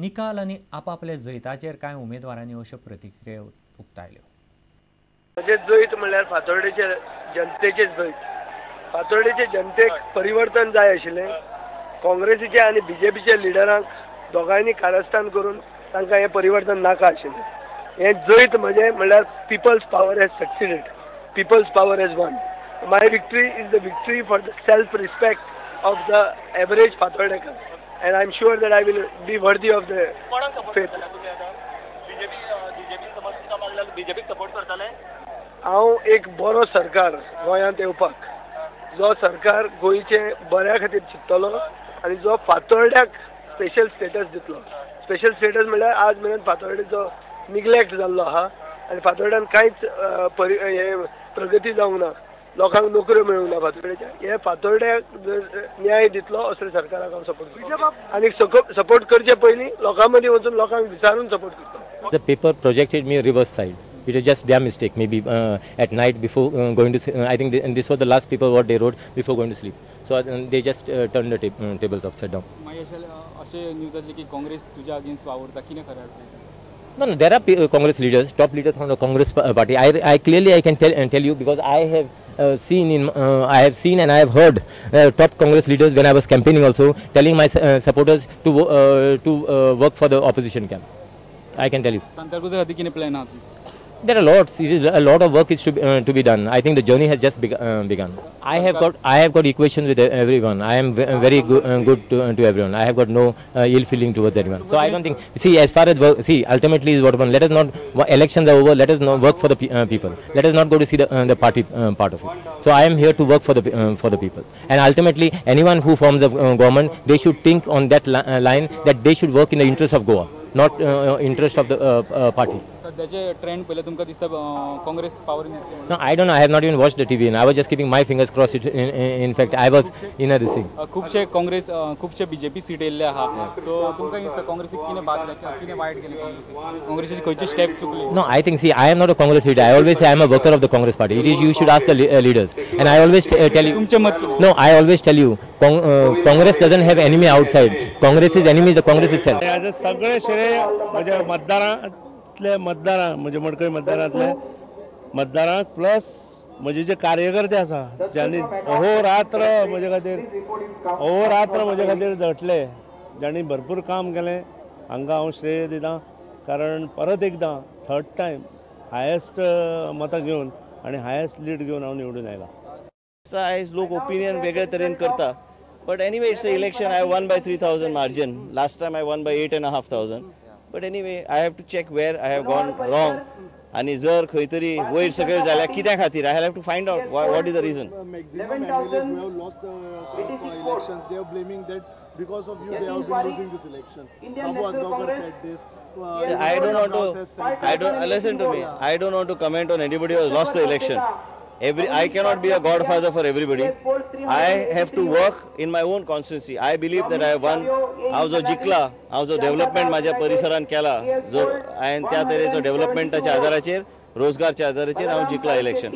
निकाल आनी आपापले जैताचेर कांय उमेदवारांनी अश्यो प्रतिक्रिया उक्तायल्यो. म्हजें जैत म्हणल्यार फातोर्डेचे जनतेचें जैत. फातोर्डेचे जनतेक परिवर्तन जाय आशिल्लें. काँग्रेसीचे आनी बीजेपीचे लिडरांक दोगांयनी कारस्थान करून तांकां हें परिवर्तन नाका आशिल्लें. हें जैत म्हजें म्हणल्यार people's power has succeeded, people's power has won. My victory is the victory for the self respect of the average Fatordekar and I am sure that I will be worthy of the faith. हांव एक बरो सरकार गोंयांत येवपाक, जो सरकार गोंयचे बऱ्या खातीर चिंततलो आनी जो फातोर्ड्याक स्पेशल स्टेटस दितलो. स्पेशल स्टेटस म्हणल्यार आज मेरेन फातोर्डेचो निग्लेक्ट जाल्लो आहा आनी फातोर्ड्यान कांयच हें प्रगती जावंक ना, लोकांक नोकऱ्यो मेळूंक ना फातोर्डेच्या. हे फातोर्ड्याक न्याय दितलो असले सरकाराक हांव सपोर्ट करतलो आनी सपोर्ट करचे पयलीं लोकां मदीं वचून लोकांक विचारून सपोर्ट करतलो. The paper projected me reverse side. It was just their mistake. Maybe at night before going to, I think and this was the last paper what they wrote before going to sleep. So they just turned the tables upside down. अशें news आसली की काँग्रेस तुझ्या against वावुरता, कितें खरें आसलें? No, no, there are Congress leaders, top leaders from the Congress party. I clearly I can tell you because I have seen in I have seen and I have heard top Congress leaders when I was campaigning also telling my supporters to work for the opposition camp. I can tell you. सांताक्रूजा खातीर कितें plan आहा? There are lots. It is a lot of work is to be done. I think the journey has just begun. I have got equations with everyone. I am very good to everyone. I have got no ill feeling towards anyone. So I don't think. See, as far as work, see, ultimately is what one. Let us not. Elections are over. Let us not work for the people. Let us not go to see the party part of it. So I am here to work for the people. And ultimately, anyone who forms a government, they should think on that line that they should work in the interest of Goa, not interest of the party. सध्याचे trend पळयल्यार तुमकां दिसता Congress power येतली? No, I don't know. I have not even watched the TV and I was just keeping my fingers crossed. In fact, I was in a this thing. खुबशे काँग्रेस, खुबशे BJP seat येयल्ले आहा. So तुमकां दिसता काँग्रेसीक कितें बाद जालें, कितें वायट केलें काँग्रेसीक, काँग्रेसीची खंयची स्टेप चुकली? No, I think, see, I am not a Congress leader. I always say I am a worker of the Congress party. It is, you should ask the leaders. And I always tell you. तुमचें मत कितें? No, I always tell you, Congress doesn't have enemy outside. Congress's enemy is the Congress itself. सगळे श्रेय म्हज्या मतदारांतले मतदारां, म्हणजे मडकय मतदारांतले मतदारांक plus म्हजे जे कार्यकर्ते आसा ज्यांनी अहोरात्र म्हजे खातीर, अहोरात्र म्हजे खातीर झटले, ज्यांनी भरपूर काम केलें, हांकां हांव श्रेय दिता. कारण परत एकदां थर्ड टायम हायेस्ट मतां घेवन आनी हायेस्ट लीड घेवन हांव निवडून आयला. आयज लोक ओपिनियन वेगळे तरेन करता. But anyway, it's an election. I won by 3,000 margin. Last time I won by 8,500. But anyway, I have to check where I have gone wrong. आणि जर खंय तरी वयर सकयल जाल्यार कित्या खातीर, I have to find out what is the reason. Maximum MLAs who have lost the elections, they are blaming that because of you they have been losing this election. Babu Azgaonkar said this. I don't want to, I don't, listen to me. I don't want to comment on anybody who has lost the election. I cannot be a godfather for everybody. I have to work in my own constituency. I believe that I have won. हांव जो जिखला, हांव जो development माझ्या परिसरान केला, जो हांवें त्या तरेचो डेव्हलपमेंटाच्या आधाराचेर, रोजगारच्या आधाराचेर हांव जिखला इलेक्शन.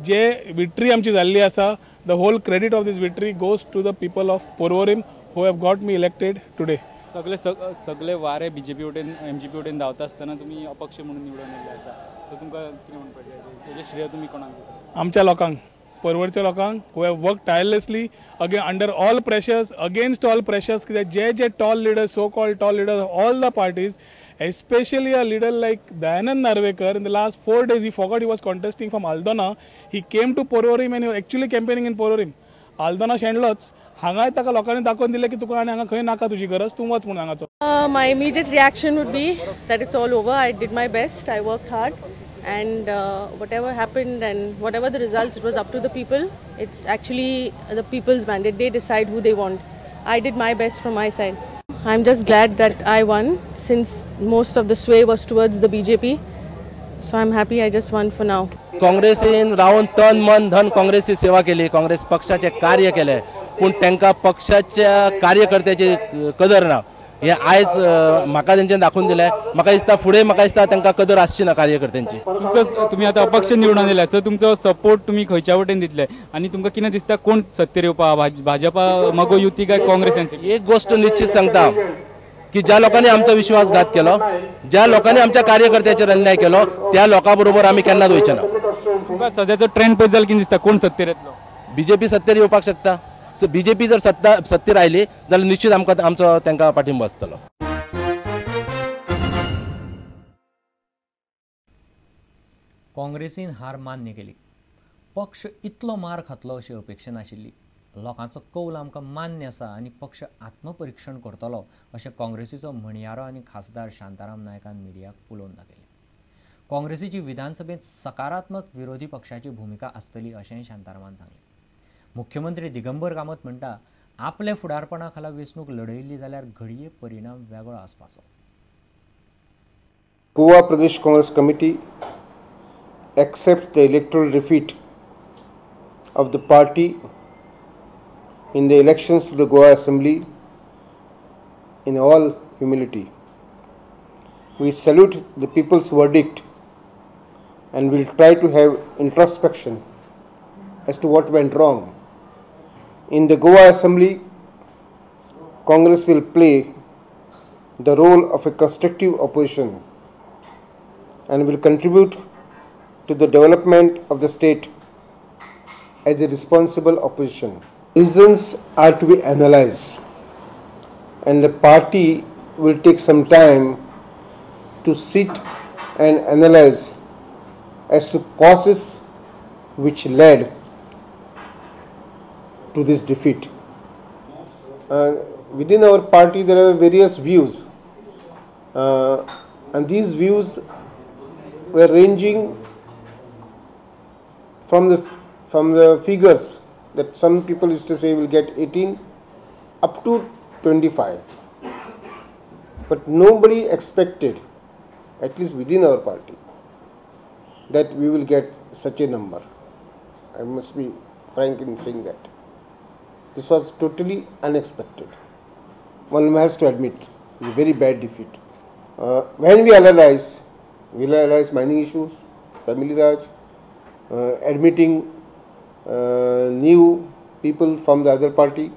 जे विक्ट्री आमची जाल्ली आसा, the whole credit of this victory goes to the people of Porvorim who have got me elected today. सगळे सगळे वारे बीजेपी वटेन, एमजीपी वटेन धांवता आसतना तुमी अपक्ष म्हणून निवडून येयल्ले आसा. सो तुमकां कितें म्हणपाचें, तेजें श्रेय तुमी कोणाक दिता? आमच्या लोकांक, परवरच्या लोकांक who have worked tirelessly again under all pressures, against all pressures. कित्याक जे जे tall leaders, so called tall leaders of all the parties, especially a leader like Dayanand Narvekar, in the last 4 days he forgot he was contesting from Aldona. He came to Porvorim and he was actually campaigning in Porvorim. Aldona शेणलोच, हांगाय ताका लोकांनी दाखोवन दिलें की तुका आनी हांगा खंय नाका तुजी गरज, तूं वच म्हणून हांगाचो. My immediate reaction would be that it's all over. I did my best. I worked hard. And whatever happened and whatever the results, it was up to the people. It's actually the people's mandate. They decide who they want. I did my best from my side. I'm just glad that I won, since most of the sway was towards the BJP. So I'm happy I just won for now. काँग्रेसीन रावन तन मन धन काँग्रेसी सेवा केली, काँग्रेस पक्षाचे कार्य केले, पूण तांकां पक्षाच्या कार्यकर्त्याची कदर ना. हे आयज म्हाका तेंच्यानी दाखोवन दिलें. म्हाका दिसता फुडें, म्हाका दिसता तांकां कदर आसची ना कार्यकर्त्यांची. तुमचो, तुमी आतां अपक्ष निवडून आयल्या, सो तुमचो सपोर्ट तुमी खंयच्या वटेन दितले आनी तुमकां कितें दिसता कोण सत्तेर येवपा, भाजपा मगो युती काय काँग्रेस एनसीपी? एक गोश्ट निश्चित सांगता, की ज्या लोकांनी आमचो विश्वासघात केलो, ज्या लोकांनी आमच्या कार्यकर्त्याचेर अन्याय केलो, त्या लोकां बरोबर आमी केन्नाच वयचे ना. तुमकां सद्याचो ट्रेंड पळयत जाल्यार कितें दिसता, कोण सत्तेर येतलो? बीजेपी सत्तेर येवपाक शकता. सो बीजेपी जर सत्तेर आयली जाल्यार निश्चित आमकां आमचो तांकां पाठिंबो आसतलो. काँग्रेसीन हार मान्य केली. पक्ष इतलो मार खातलो अशी अपेक्षा नाशिल्ली. लोकांचो कौल आमकां मान्य आसा आनी पक्ष आत्मपरिक्षण करतलो अशें काँग्रेसीचो म्हणयारो आनी खासदार शांताराम नायकान मिडियाक उलोवन दाखयलें. काँग्रेसीची विधानसभेंत सकारात्मक विरोधी पक्षाची भुमिका आसतली अशेंय शांतारामान सांगलें. मुख्यमंत्री दिगंबर कामत म्हणटा आपल्या फुडारपणा खाला वेंचणूक लढयल्ली जाल्यार घडये परिणाम वेगळो आसपाचो. Goa Pradesh Congress Committee accepts the electoral defeat of the party in the elections to the Goa Assembly in all humility. We salute the people's verdict and will try to have introspection as to what went wrong. In the Goa Assembly, Congress will play the role of a constructive opposition and will contribute to the development of the state as a responsible opposition. Reasons are to be analyzed, and the party will take some time to sit and analyze as to causes which led to this defeat. Within our party there are various views, and these views were ranging from the figures that some people used to say will get 18 up to 25, but nobody expected, at least within our party, that we will get such a number. I must be frank in saying that this was totally unexpected. One has to admit, it's a very bad defeat. When we analyze mining issues, family raj, admitting new people from the other party.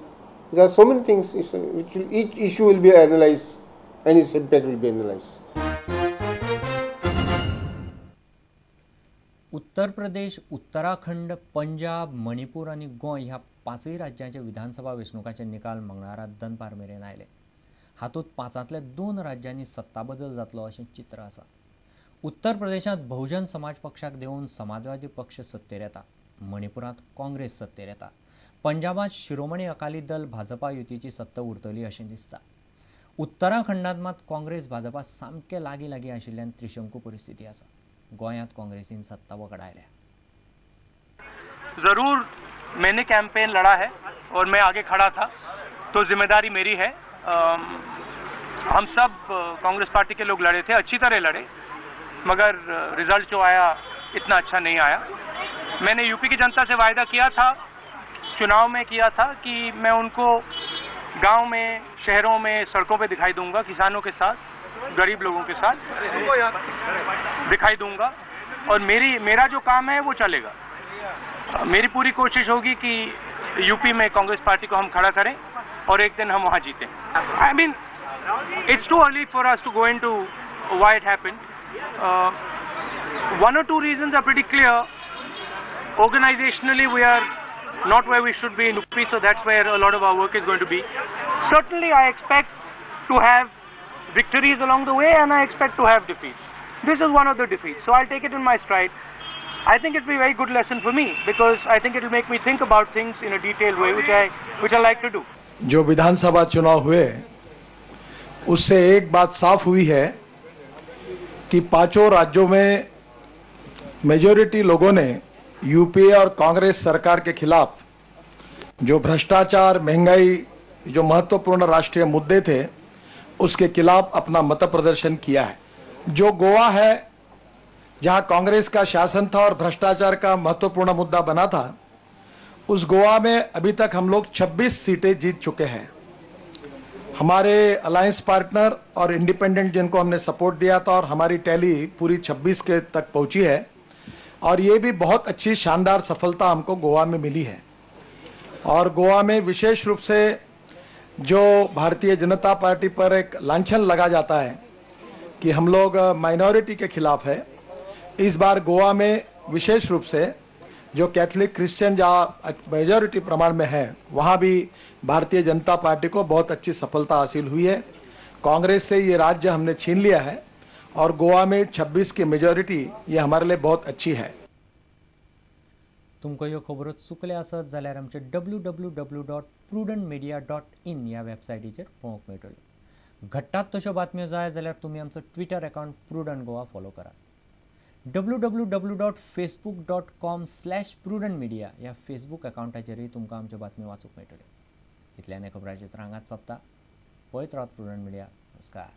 There are so many things, which each issue will be analyzed and its impact will be analyzed. Uttar Pradesh, Uttarakhand, Punjab, Manipur आनी गोंय ह्या पांचय राज्यांच्या विधानसभा वेंचणुकांचे निकाल मंगळारा दनपार मेरेन आयले. हातूंत पांचांतल्या 2 राज्यांनी सत्ता बदल जातलो अशें चित्र आसा. उत्तर प्रदेशांत बहुजन समाज पक्षाक देंवून समाजवादी पक्ष सत्तेर येता. मणिपुरांत काँग्रेस सत्तेर येता. पंजाबांत शिरोमणी अकाली दल भाजपा युतीची सत्ता उरतली अशें दिसता. उत्तराखंडांत मात काँग्रेस भाजपा सामके लागीं लागीं आशिल्ल्यान त्रिशंकू परिस्थिती आसा. गोंयांत काँग्रेसीन सत्ता वगडायल्या. जरूर मैंने कैंपेन लड़ा है और मैं आगे खड़ा था, तो जिम्मेदारी मेरी है. हम सब कांग्रेस पार्टी के लोग लड़े थे, अच्छी तरह लड़े, मगर रिजल्ट जो आया इतना अच्छा नहीं आया. मैंने यूपी की जनता से वायदा किया था, चुनाव में किया था, कि मैं उनको गांव में, शहरों में, सड़कों पे दिखाई दूंगा, किसानों के साथ, गरीब लोगों के साथ दिखाई दूंगा, और मेरा जो काम है वो चलेगा. मेरी पूरी कोशिश होगी कि यूपी में कांग्रेस पार्टी को हम खड़ा करें और एक दिन हम वहाँ जीतें. I mean it's too early for us to go into why it happened. One or two reasons are pretty clear. Organizationally, we are not where we should be in UP, so that's where a lot of our work is going to be. Certainly, I expect to have victories along the way, and I expect to have defeats. This is one of the defeats, so I'll take it in my stride. I think it'll be a very good lesson for me, because I think it'll make me think about things in a detailed way, which I like to do. जो विधानसभा चुनाव हुए, उससे एक बात साफ हुई है कि पांचों राज्यों में मेजॉरिटी लोगों ने यूपीए और कांग्रेस सरकार के खिलाफ जो भ्रष्टाचार, महंगाई, जो महत्वपूर्ण राष्ट्रीय मुद्दे थे, उसके खिलाफ अपना मत प्रदर्शन किया है. जो गोवा है, जहां कांग्रेस का शासन था और भ्रष्टाचार का महत्वपूर्ण मुद्दा बना था, उस गोवा में अभी तक हम लोग 26 सीटें जीत चुके हैं. हमारे अलायंस पार्टनर और इंडिपेंडेंट जिनको हमने सपोर्ट दिया था, और हमारी टैली पूरी 26 के तक पहुंची है, और ये भी बहुत अच्छी शानदार सफलता हमको गोवा में मिली है. और गोवा में विशेष रूप से जो भारतीय जनता पार्टी पर एक लांछन लगा जाता है कि हम लोग माइनॉरिटी के खिलाफ है, इस बार गोवा में विशेष रूप से जो कैथोलिक क्रिश्चियन जहाँ मेजॉरिटी प्रमाण में है, वहाँ भी भारतीय जनता पार्टी को बहुत अच्छी सफलता हासिल हुई है। कांग्रेस से ये राज्य हमने छीन लिया है और गोवा में 26 की मेजॉरिटी ये हमारे लिए बहुत अच्छी है। तुमकां ह्यो खबरो चुकले आसत जाल्यार आमचे www.prudentmedia.in ह्या वेबसायटीचेर पळोवंक मेळटल्यो। घडटात तश्यो बातम्यो जाय जाल्यार तुमी आमचो Twitter account Prudent Goa follow करात। www.facebook.com/prudentmedia ह्या फेसबूक अकाउंटाचेरय तुमकां आमच्यो बातम्यो वाचूंक मेळटल्यो। इतल्यान खबरांचेर हांगाच सोंपता। पळयत रावत प्रुडंट मिडिया। नमस्कार।